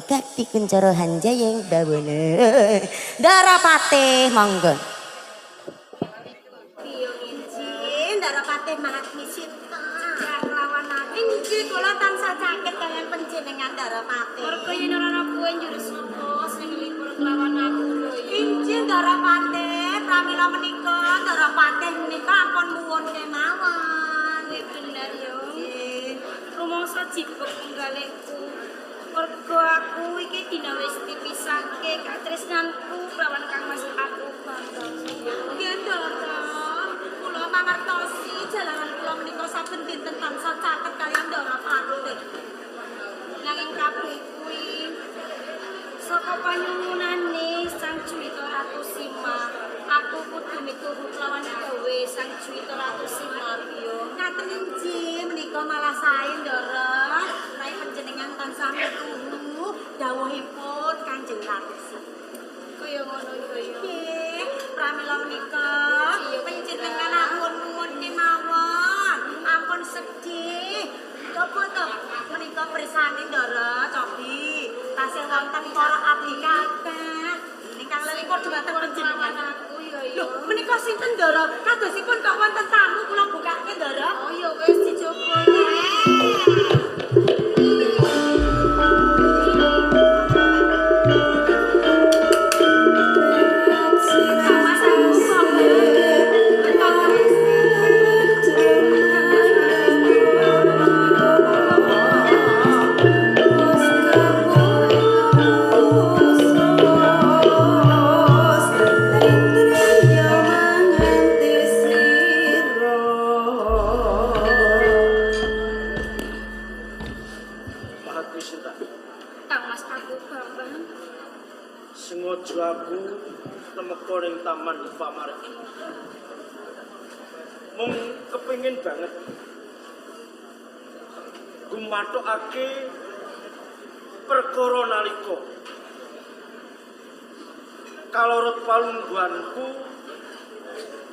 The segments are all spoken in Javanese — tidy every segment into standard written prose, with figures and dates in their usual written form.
Bakti Kuncara Hanjayeng Bawana. Ndara Patih monggo. Piye nginji, Ndara Patih Mahatmi Sinta. Lawan aku. Inggih, kula tansah caket kaliyan panjenengan, Ndara Patih. Mergo yen ora ana kowe njur sapa sing nglipur kelawan aku lho ya. Inggih, Ndara Patih, pramila menika Ndara Patih menika ampun muwun kemawon. Kuwi bener yo. Nggih. Rumangsa jibek penggalihku. Mergo aku iki dina wis dipisahke katresnanku kelawan Kang Mas aku Bambang. Nggih, Ndara. Kula mangertosi jalaran kula menika saben dinten tansah caket kaliyan Ndara Patih. Nanging kabeh kuwi saka panyuwunane Sang Juwita Ratu Sima, aku kudu mituhu kelawan gawe Sang Juwita Ratu Sima yo. Ngaten inggih, menika malah sae, Ndara. Menawi panjenengan tansah mituhu dawuhipun Kanjeng Ratu Sima. Kaya ngono yo yo. Nggih, pramila menika panjenengan ampun nuwun kemawon, ampun sedih. Coba to menika prisane, Ndara, cobi. Tasih wonten para abdi kathah ingkang lelipur dhumateng panjenengan. Aku yo yo. Lho, menika sinten, Ndara? Kadosipun kok wonten tamu, kula bukake, Ndara. Oh ya wis dicoba. Kang Mas aku Bambang. Mahatmi Sinta, Kang Mas aku Bambang. Sengaja aku temeka ning Taman Pamargi. Mung kepingin banget gumathokake perkara nalika kalorot palungguhanku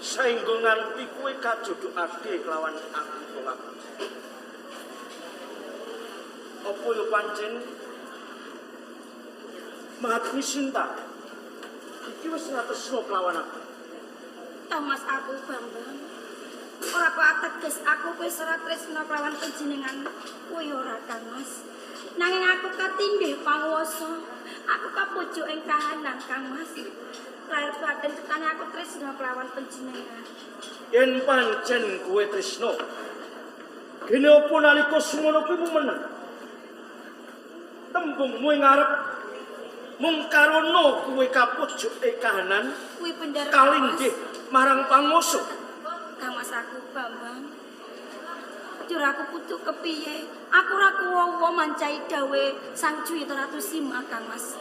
saengga nganti kowe kajodhokake kelawan aku tolak. Apa ya pancen Mahatmi Sinta iki wis ora tresna kelawan aku? Kang Mas aku Bambang. Ora kok ateges aku wis ora tresna kelawan panjenengan kuwi ora, Kang Mas. Nanging aku katindhih panguwasa. Aku kapujuk ing kahanan, Kang Mas. Lahir batin cetane aku tresna kelawan panjenengan. Yen pancen kowe tresna, gene apa nalika semono kuwi mung meneng? Tembungmu ing ngarep mung karana kowe kapujuk ing kahanan Kuwi bener, Kang Mas. kalinggih marang panguwasa. Kang Mas aku Bambang. Jur aku kudu kepiye? Aku ora kuwowo mancai dawe Sang Juwita Ratu Sima, Kang Mas.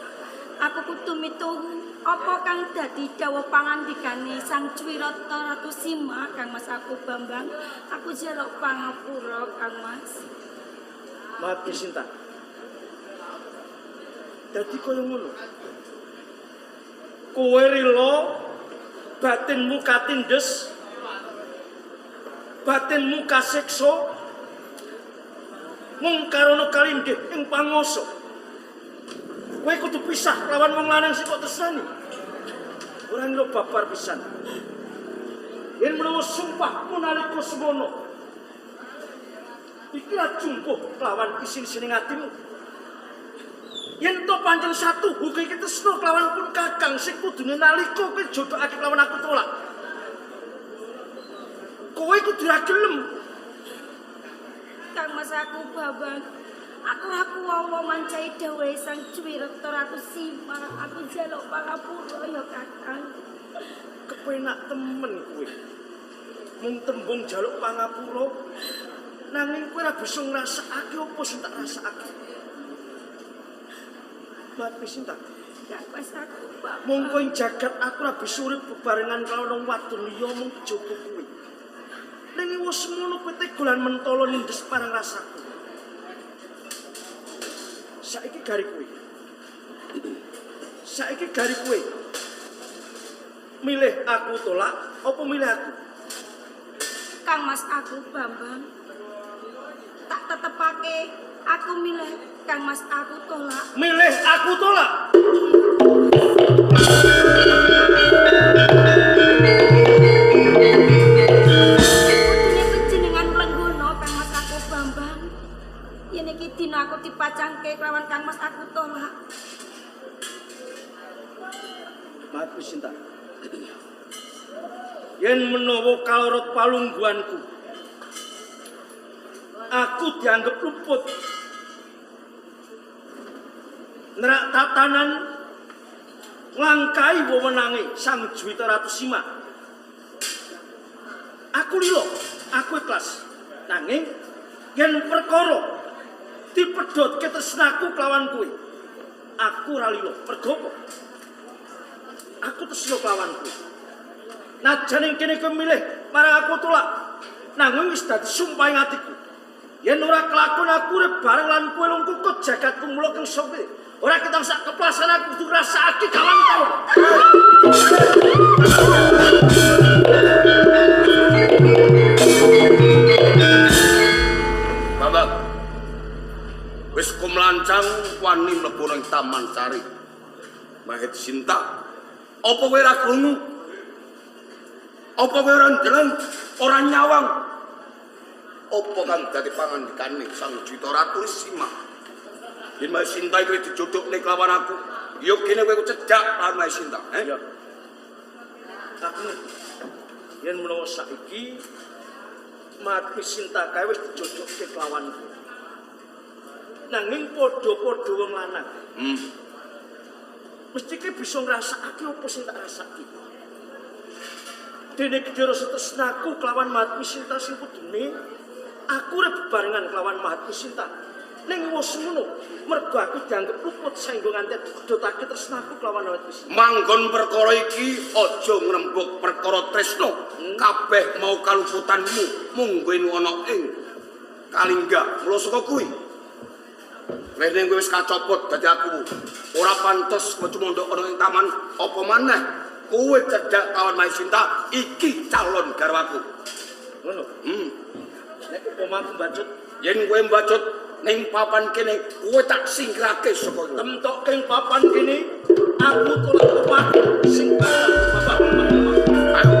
Aku kudu mituhu apa kang dadi dawuh pangandikane Sang Juwita Ratu Sima, Kang Mas aku Bambang. Aku jaluk pangapura, Kang Mas. Mahatmi Sinta, dadi kaya ngono. Kowe rela batinmu katindes, batinmu kasiksa mung karana kalinggih ing panguwasa. Kowe kudu pisah lawan wong lanang sing kok tresnani. Ora ngira babar pisan. Yen menawa sumpahmu nalika semono iki ra jumpuh kelawan isin-isining atimu. Yen to pancen satu hukum iki tresna kelawan pun kakang sing kudune nalika kowe jodhokake kelawan aku tolak. Kowe kudu ra gelem. Kang Mas aku Bambang. Aku ora kuwowo mancai dawuhe Sang Juwita Ratu Sima. Aku jaluk pangapura ya, Kakang. Kepenak temen kowe. Mung tembung jaluk pangapura nanging kowe ora bisa ngrasakake apa sing tak rasakake. Mahatmi Sinta, Kang Mas aku Bambang. mongko ing jagat aku ora bisa urip bebarengan karo wong wadon liya mung kejaba kowe. Ning wis semono kowe tega lan mentolo nindes parang rasaku. Saiki gari kowe. Saiki gari kowe. Milih aku tolak apa milih aku? Kang Mas aku Bambang. Tak tetepake aku milih Kang Mas aku tolak. Milih aku tolak. Kudune panjenengan mlenggono Kang Mas aku Bambang. Yen iki dina aku dipacangke kelawan Kang Mas aku tolak. Mahatmi Sinta. Yen menawa kalorot palungguhanku, aku dianggep luput. Nerak tatanan nglangkai wewenange Sang Juwita Ratu Sima. Aku lilo, aku ikhlas. Nanging yen perkara dipedhotke tresnaku kelawan kowe, aku ora lilo. Mergo apa? Aku tresna kelawan kowe. Najan ing kene kowe milih marang aku tolak, nanging wis dadi sumpah ing atiku. Yen ora kelakon aku urip bareng lan kowe lungkukut jagatku mula keng sope. Ora ketang sak keplasan aku kudu ngrasakake kawan kowe. Bambang. Wis kumlancang wani mlebu nang Taman Sari. Mahit Sinta, apa kowe ora krungu? Apa kowe ora ndeleng, ora nyawang? Apa kang dadi pangandikane Sang Juwita Ratu Sima? Yen Mahit Sinta iki dijodhokne kelawan aku, ya kene kowe cedhak lawan Mahit Sinta, eh? Ya. Aku ngerti. Yen menawa saiki Mahatmi Sinta kae wis dijodhokke kelawanku. Nanging padha-padha wong lanang. Mesti ki bisa ngrasakake apa sing tak rasake. Dene gedhe rasa tresnaku kelawan Mahatmi Sinta sing kudune aku urip bebarengan kelawan Mahatmi Sinta. Ning wis ngono, mergo aku dianggep luput saengga nganti dipedhotake tresnaku kelawan Mahatmi Sinta. Manggon perkara iki aja ngrembug perkara tresna. Kabeh mau kaluputanmu mungguh ana ing Kalingga. Mula saka kuwi rene kowe wis kacopot dadi aku. Ora pantes kowe cumandha ana ing taman apa maneh kowe cedhak kawan Mahit Sinta iki calon garwaku. Ngono. Nek upama aku mbacut, Yen kowe mbacut ning papan kene, kowe tak singkrake saka kowe. Temtokke ing papan kene, aku tolak opahku sing bakal bapak. Ayo.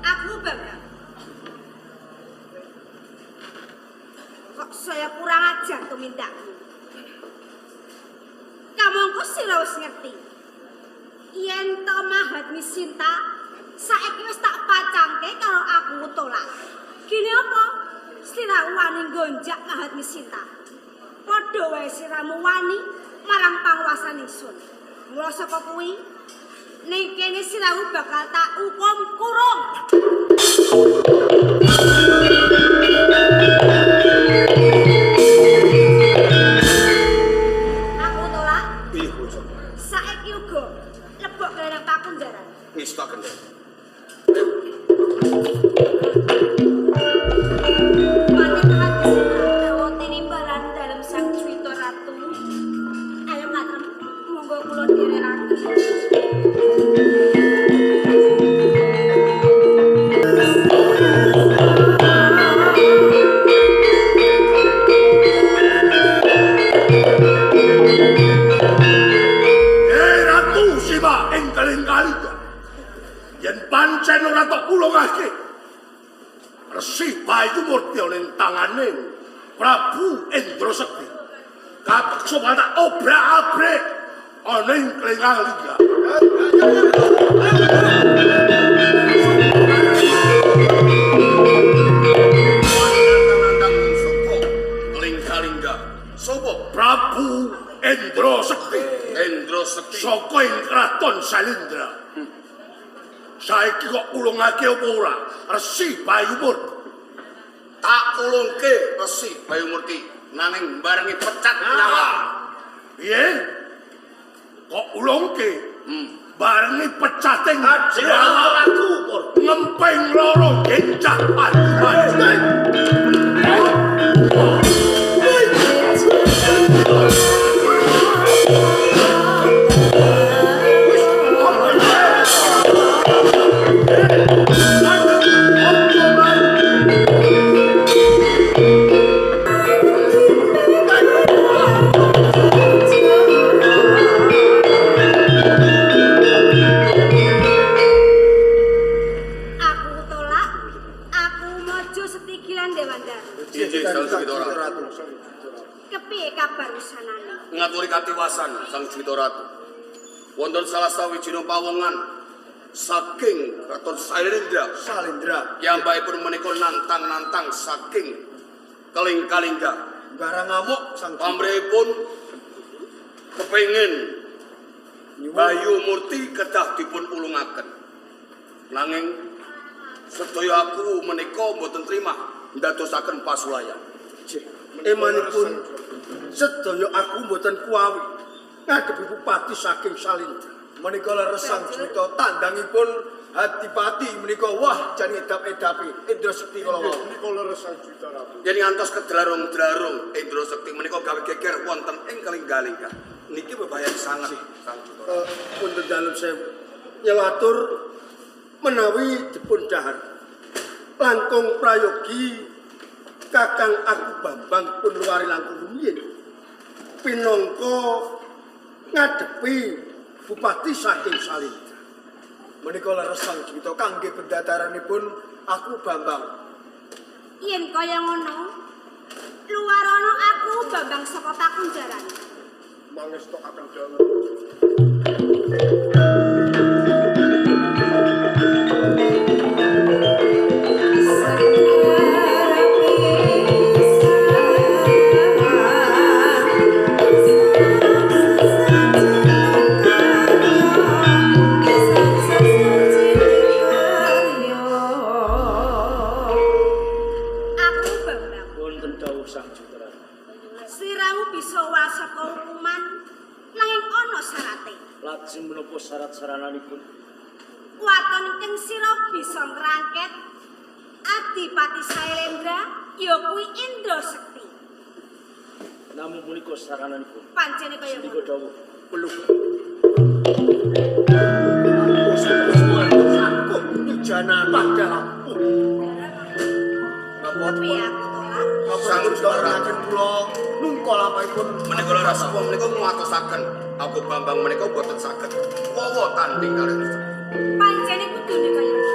Aku Bambang. Kok saya kurang ajar tumindakmu. Kamangka sira wis ngerti. Yen to Mahatmi Sinta saiki wis tak pacangke karo aku tolak. Gini apa? Sliramu wani nggonjak Mahatmi Sinta. Padha wae siramu wani marang panguwasan ingsun. Mula saka kuwi ning kene siramu bakal tak hukum kurung. Aku tolak. Piye kowe sapa? Saiki uga lebokke nang pakunjaran. Ngestoken. Panjenengan dawa tinimbalan dalem Sang Juwita Ratu. Ayo Katrem. Monggo kula dherekaken. Eh Ratu Sima ing Kalingga. Yen pancen ora tok ulungake. Resi Bayu Murti ana ing tangane Prabu Indra Sekti. Kapeksa bakal tak obrak-abrik ana ing Kalingga. Nantang saka Lingga-lingga. Sapa? Prabu Indra Sekti Indra Sekti. saka ing Kraton Salindra. Saiki kok ulungake apa ora? Resi Bayu Murti. Tak ulungke Resi Bayu Murti nanging barengi pecat nyawa. Piye? Kok ulungke? Barengi pecating nyawa Aku por. ngempeng loro gencah padu. Kepiye kabar usanane? Ngaturi katiwasan Sang Juwita Ratu. Wonten salah sawijining pawongan saking Kraton Sailendra. Salendra. Piyambakipun menika nantang-nantang saking Keling-Kalingga. Barang ngamuk Sang Juwita. Pamrihipun kepengin Bayu Murti kedah dipun ulungaken. Nanging sedaya aku menika mboten trima ndadosaken pasulayan. Emanipun sedaya aku mboten kuawi ngadepi bupati saking Salindra. Menika leres Sang Juwita tandangipun Adipati menika wah jan edap-edapi Indra Sekti kala wau. Menika leres Sang Juwita Ratu. Yen ngantos kedelarung-delarung Indra Sekti menika gawe geger wonten ing Kalingga-lingga. Niki bebayan sanget Sang Juwita. Punten dalem sewu. Nyelatur menawi dipun dahar. Langkung prayogi Kakang aku Bambang pun luari langkung rumiyin. Pinangka ngadepi bupati saking Salindra. Menika leres Sang Juwita kangge pendataranipun aku Bambang. Yen kaya ngono, luwarono aku Bambang saka pakunjaran. Mangesto Kakang Dawa. Aku Bambang. Wonten dawuh Sang Juwita Ratu. Sliramu bisa wasaka hukuman nanging ana syarate. Lajeng menapa syarat sarananipun? Waton ing sira bisa ngrangket Adipati Sailendra ya kuwi Indra Sekti. Namung punika sarananipun. Pancene kaya Sendika ngono. dawuh. Peluk. Aku ijana padahal. Kepiye aku tolak? Sang Juwita Ratu Kula nungka lamahipun menika leres wong menika nguwatosaken aku Bambang menika boten saged wawa tanding kaliyan Sekti. Pancene kudune kaya ngono.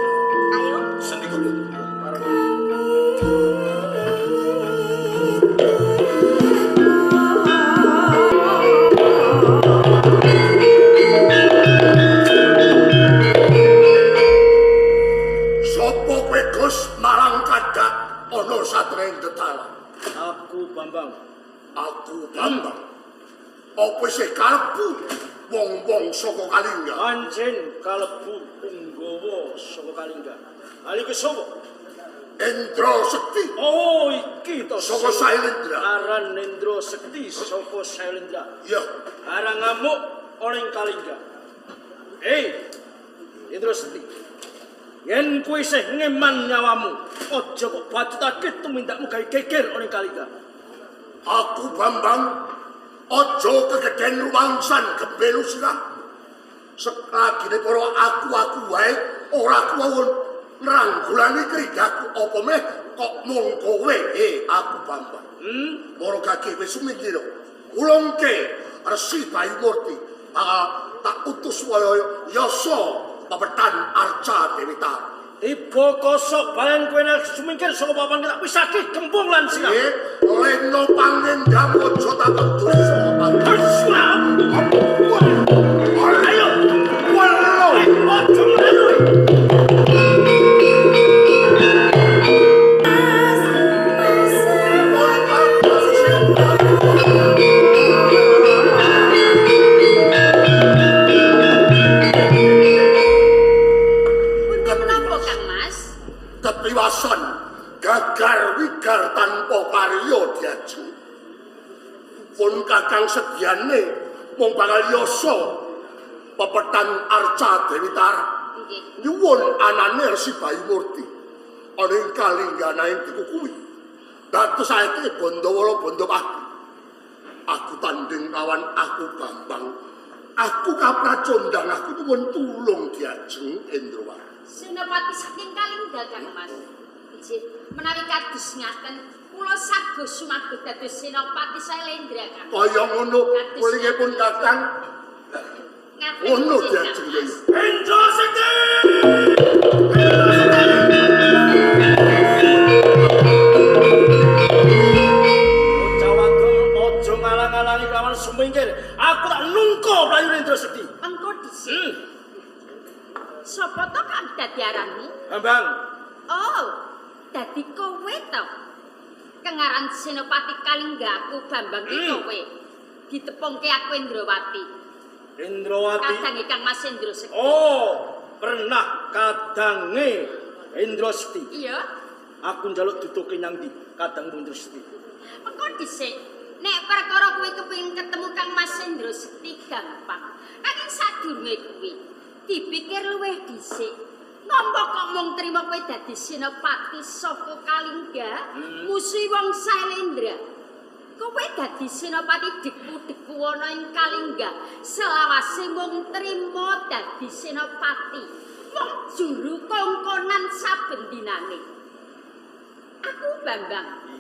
Ayo. Sendika dawuh. Sopo kowe Gus marang kadak ana satreng tetala. Aku Bambang. Aku Bambang. Apa isih kalebu wong-wong saka Kalingga? Pancen kalebu punggawa saka Kalingga. Ali ki sapa? Indra Sekti Oh, iki to saka Sailendra. Aran Nendra Sekti saka Sailendra. Ya, Arang ngamuk ana ing Kalingga. Hei, Indra Sekti. Yen kowe isih ngeman nyawamu, aja kok bacutake tumindakmu gawe geger ana ing Kalingga. aku Bambang aja kegeden rumangsan gembelu sirah. Seklagine para aku-aku wae ora kuwawun nranggulani kridaku apa meh kok mung kowe aku Bambang. Moro kaki wis sumingkir. Ulungke Resi Bayu Murti bakal tak utus waya yasa pepetan Arca Dewi Tara. Tiba kosok bayan kowe nek sumingkir saka papan tak wisake gembung lan sirah. Leno pangendam aja takon dosa. Ayo, Welo. aja mlayu. Punten menapa Kang Mas? Ketiwasan gagar wigar tanpa karya diaju. Pun kakang sedyane mung bakal yasa pepetan Arca Dewi Tara. Nggih. Nyuwun anane Resi Bayu Murti. Ana ing kalinggana ing dikukuwi. Dados saiki Bandawala Bandapati. Aku tanding kawan aku Bambang. Aku kapracondang aku nyuwun tulung diajeng Indrawati. Senopati saking Kalingga Kang Mas. Inggih, menawi kados ngaten kula sago sumaga dados Senopati Sailendra Kang. Kaya ngono welingipun Kakang Ngaten ngono inggih, Kang diajeng Mas. Indra Sekti! Bocah wadon merangi kelawan sumingkir. Aku tak nungko mlayu Indra Sekti. Engko dhisik. Sapa to kang dadi aranmu? Bambang. Oh, dadi kowe to. Kengaran Senopati Kalingga aku Bambang ki kowe. Ditepungke aku Indrawati. Indrawati. Kadange Kang Mas Indra Sekti. Oh, pernah kadange Indra Sekti. Iya. Aku njaluk duduke nyang ndi kadangmu Indra Sekti. Engko dhisik. Nek perkara kowe kepengin ketemu Kang Mas Indra Sekti gampang. Nanging sadurunge kuwi dipikir luwih dhisik. Ngompo kok mung trima kowe dadi senopati saka Kalingga, musuhi wong Sailendra. Kowe dadi senopati deku-deku ana ing Kalingga, selawase mung trima dadi senopati. Wong juru kongkonan saben dinane. Aku Bambang.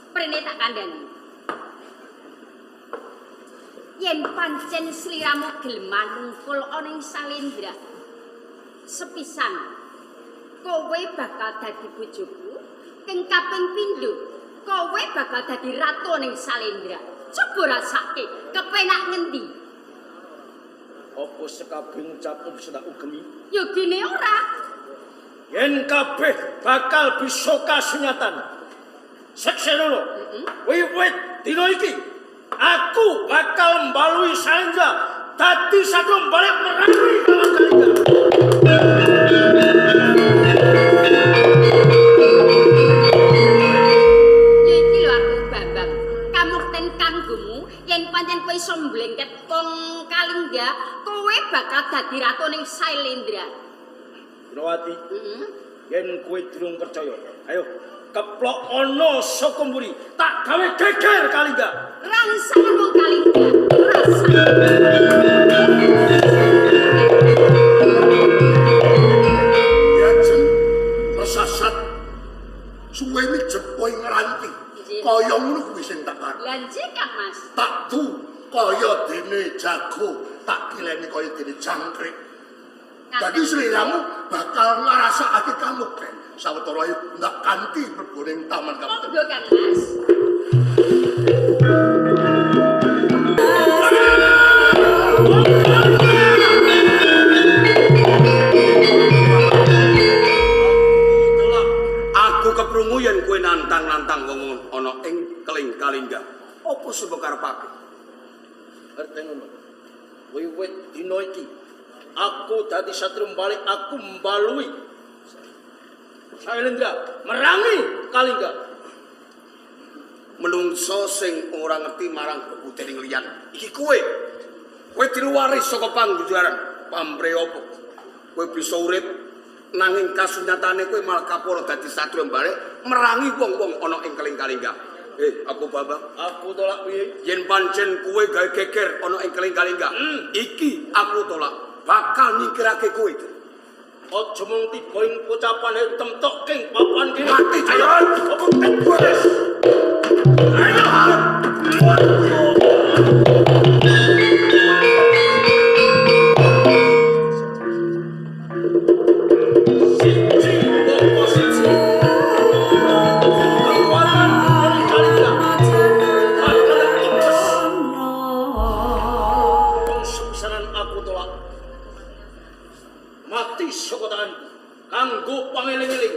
Prene tak kandhani. Yen pancen sliramu gelem manungkul ana ing Salendra, sepisan kowe bakal dadi bojoku, keng kaping pindho kowe bakal dadi ratu ning Salendra. Coba rasake kepenak ngendi? Apa sekabeh ngucapmu bisa tak ugemi? Ya gene ora. Yen kabeh bakal bisa kasunyatan. Seksenono. Wiwit dina iki aku bakal mbalui Salendra dadi satria balik merangi lawan Kalingga. Ya iki lho aku Bambang. Kamukten kanggomu yen pancen kowe iso mblengket wong Kalingga, kowe bakal dadi ratu ning Sailendra. Indrawati, yen kowe durung percaya, ayo keplok ana saka mburi, tak gawe geger Kalingga. Rangsangan wong Kalingga, rasa. Ya jeng resasat suwe mijet kowe ngranti. Kaya ngono kuwi sing tak arep. Lah nggih Kang Mas. Tak du kaya dene jago, tak kileni kaya dene jangkrik. Dadi sliramu bakal ngrasakake kamukten. Sawetara ayo ndak kanthi mlebu ning taman kamukten. Monggo Kang Mas. Aku keprungu yen kowe nantang-nantang wong ana ing Keling Kalingga. Apa sing mbok karepake? Ngertenono. Wiwit dina iki aku dadi satria balik, aku mbalui Sailendra merangi Kalingga. Menungso sing ora ngerti marang bebudene liyan. Iki kowe. Kowe diluwari saka panggujaran pamre apa? Kowe bisa urip nanging kasunyatane kowe malah kaporo dadi satria balik merangi wong-wong ana ing Keling Kalingga. Aku Bambang, aku tolak piye? Yen pancen kowe gawe geger ana ing Keling Kalingga, iki aku tolak bakal nyingkirake kowe. Aja mung tiba ing pocapan temtok king papan kene. Mati ayo. Wes. Ayo. Siji opo siji. Kekuatan dari Kalingga bakal tumpes. Wong sepisanan aku tolak. Mati saka tanganku kanggo pangeling-eling.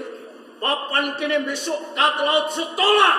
Papan kene besok katelaut setolak.